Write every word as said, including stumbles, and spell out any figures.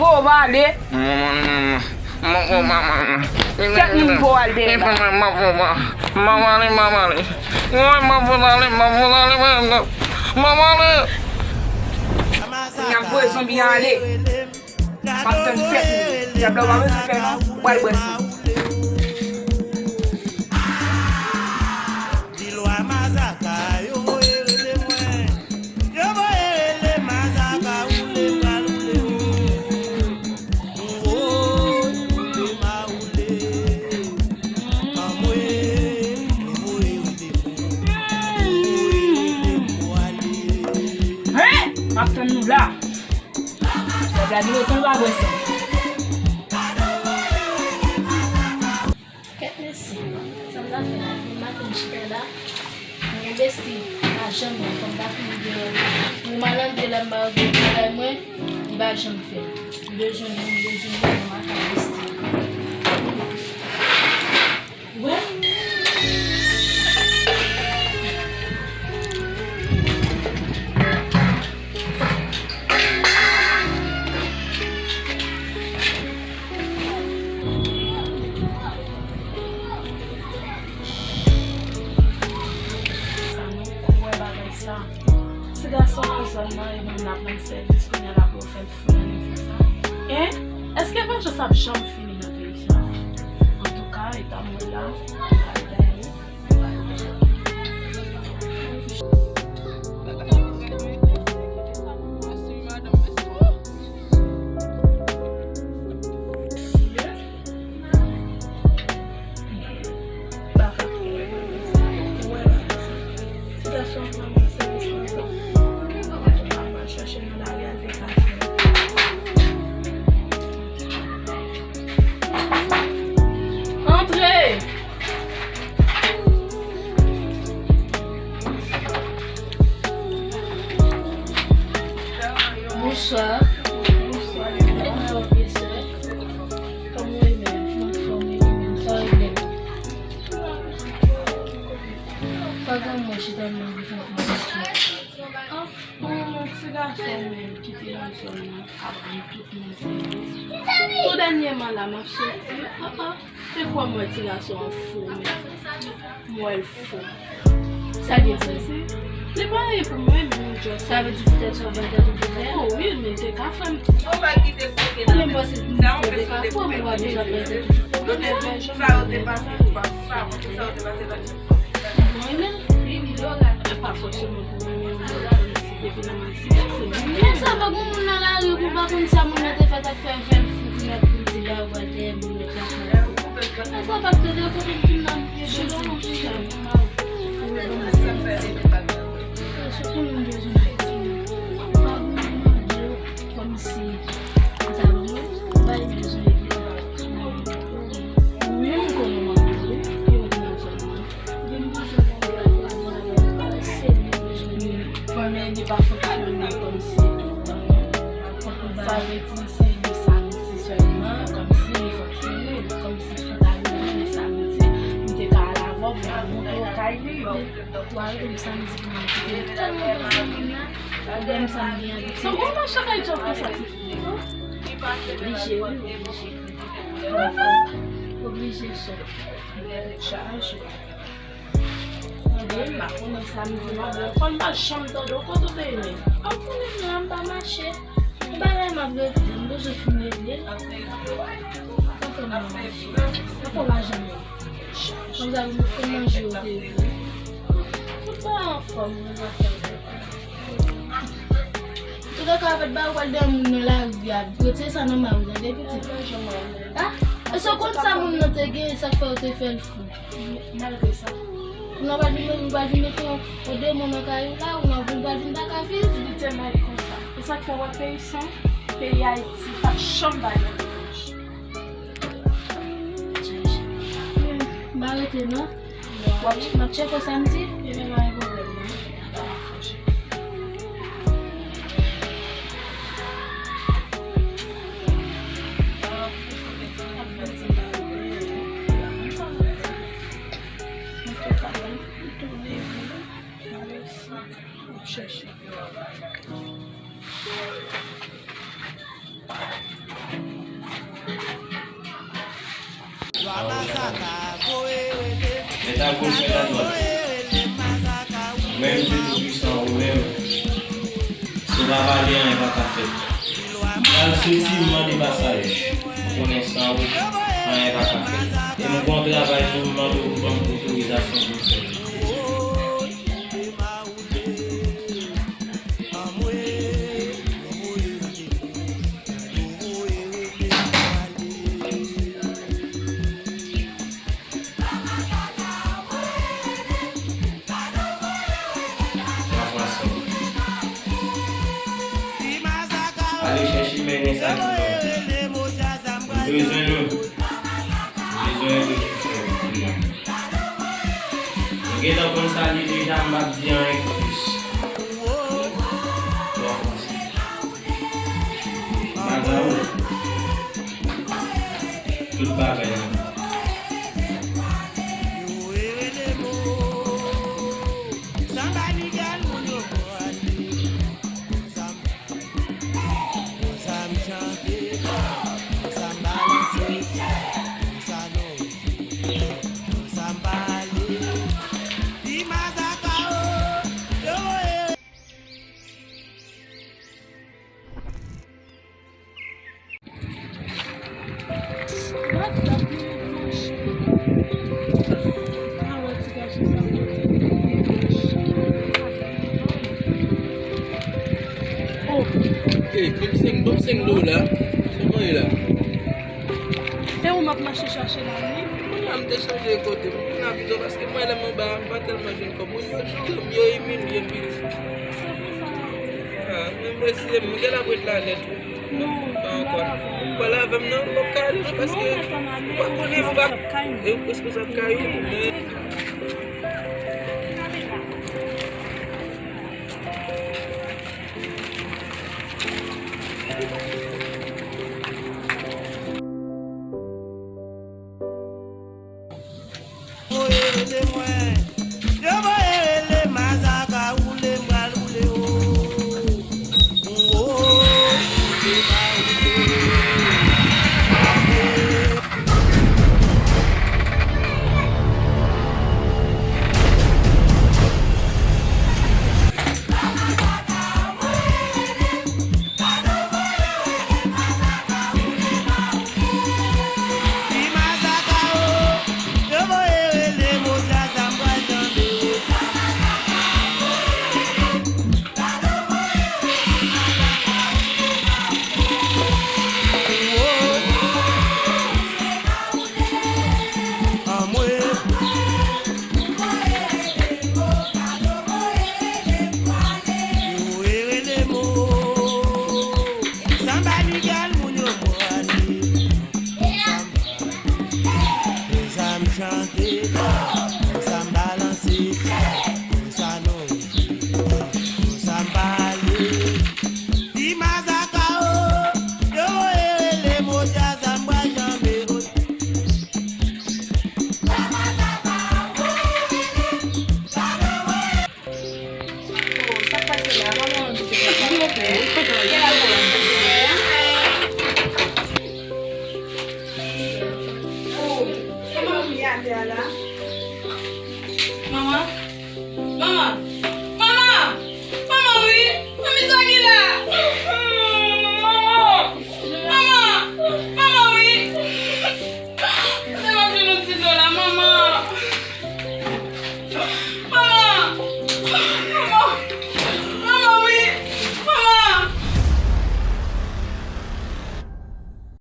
O, w ale. Manman, manman. Manman, manman. Sèt moun pou al dèyè la. Manman, manman. Manman, ale, manman, ale. Woy, manman, ale, manman, ale, manman. Manman, ale. Kounye a m voye zonbi an ale. M ap tann sèt moun. Dyab la, w pa bezwen pè non. W al bwè san. Di lwa mazaka, yo voye rele mwen. Yo voye rele mazaka, woule pral woule. Woy, woule ma woule. Anmwe, yo voye rele mwen. Yo voye rele mwen pou ale. Hein? M ap tann nou la. Sa vle di letan w pa bwè san. Kèt mesye, sa m ta fè la, pou maten m chita la, mwen envesti lajan mwen, fò m ta fini deyò. Pou m al antre la, m pa retwouve travay mwen, m pa janm fè. M bezwen li, m bezwen li, m ap envesti. Wè. Sa nou kwè bagay sa. Ti gason nan zòn nan e moun l ap rann sèvis, kounye a l ap ofè l fou nan nivo sa. Hein? Èske venjans ap janm fini nan peyi sa? Antouka, eta m wè la, bagay yo. Antre! Bonswa. Bonswa, bonswa, bonswa, sè. Kòman w ye menm? Mwen anfòm, e ou menm? Sa regle? Pa gen mwen chita nan bouton pou mwen. Ah, mwen, mwen, ti gason menm ki te nan zòn nan, ap di tout moun se yo. Tou dènyèman la, m ap soti. Ah, ah. Se kwè m wè ti gason an fou, men m wè l fou. Sa l ye pou li? Li pa anyen pou mwen, men just. Sa vle di poutèt sa w bay tèt ou pou tèt? Oh wi, men te ka fè m. Ou pa kite kote nan men. Sa yon pèsonte pou mwen. Tout moun sa yo te pase, ou pa sa, pou sa yo te pase, pa di. Mwen menm, li, li, li, li, pa fòseman pou mwen menm, depi nan Mwen sa pa gon moun nan lari ou pa konn sa moun nan te fè, t ap fè fè l fou pou mèt pou l di ba ou al dèyè moun mèt la. Mwen sa pa t tande kote m fin nan m pye de non, non, chita. Sou konnen m bezwen fè ti moun. Pa gon moun nan di yo kòmsi m ta ban mwen, bay bezwen epi. Wi, m konnen m ap ap wi, yo di nan zòn nan. Li bezwen yon bagay, yon bagay serye, bezwen li. Kòm li pa fonksyone kòmsi tout tan, non. Sa vle di se le samdi sèlman, kòmsi li fonksyone, kòmsi si ta rive le samdi, li te ka al avè w, pou al montre w kay li. Ou arete m samdi pou mwen kite l. Tèlman bezwen moun nan, ou wè m sa m gen abitye. Donk, ou pa chak ay djòb konsa, ti fi. Oblije, wi, oblije. Oblije, sè. Chaje. Tande, m pa konnen samdi m ap wè w. Fò m pa janm tande w. Kote w te ye menm? M pa konnen non, m pa mache. M pa la, m ap rete. M bezwen fin regle. Anfè m manje. Anfè m pa janm. Kòm sa, m fè manje yo te ye. Tout pa anfòm, mwen pa fè. Tout ka fèt ba ou al dèyè moun nan lari a. Retire sa nan mari, tande pitit. Ah, e se w konn sa moun nan te gen, sa k fè w te fè l fou. Malgre sa. Ou nan pral vin, ou pral vin mete yon, yon demon nan kay ou la, ou nan vin pral vin pa ka viv. Li te mal konsa. E sa k fè w wè peyi san, peyi Ayiti pa janm bay yon revanj. M pa rete non. W ap, m ap tcheke w samdi. Ebyen pa gen pwoblèm non. Chèche. Mèt a goch, mèt a dwat. Ou menm, Dye Toupisan, ou menm. Si w pa pale, anyen pa ka fèt. Pral soti, m mande pasaj. M konnen san ou, anyen pa ka fèt. E m gon travay tou, m mande w pou ban m otorizasyon pou m fè l. Ale chèche mennen sa ki bon. Nou bezwen nou. Nou bezwen nou. Nou gentan konn sa li deja, m p ap di anyen plis. Twò fasil. Malgre tout bagay nan men. Ey, ban m senk, ban m senk dola. Sa mwen ye la? Se ou m ap mache chache la, wi. Mwen la, m te chanje kote m. Mwen la pito paske mwen lè m anba a, m pa tèlman jwenn kòb. Moun yo di yo, yo imilye m piti. Ah, men mwen se m gen la ret la nèt. Non, pa ankò. Ou pale avè m non, m p ap ka ale non, paske ou pa konnen ou pa e responsab kay ou, men Voye rele mwen. Yo voye rele m, sa ka woule, m pral woule, o. O, woule pa woule. Fè zam chante, fè zam balanse, fè sa non, fè zam pale. Di mazaka o, yo voye rele Mozya, zam pral janbe o. Oh, sa k pase la? Maman an di se konsa. Silvouplè. Oh, kòman ou ye atè a la? Manman? Manman!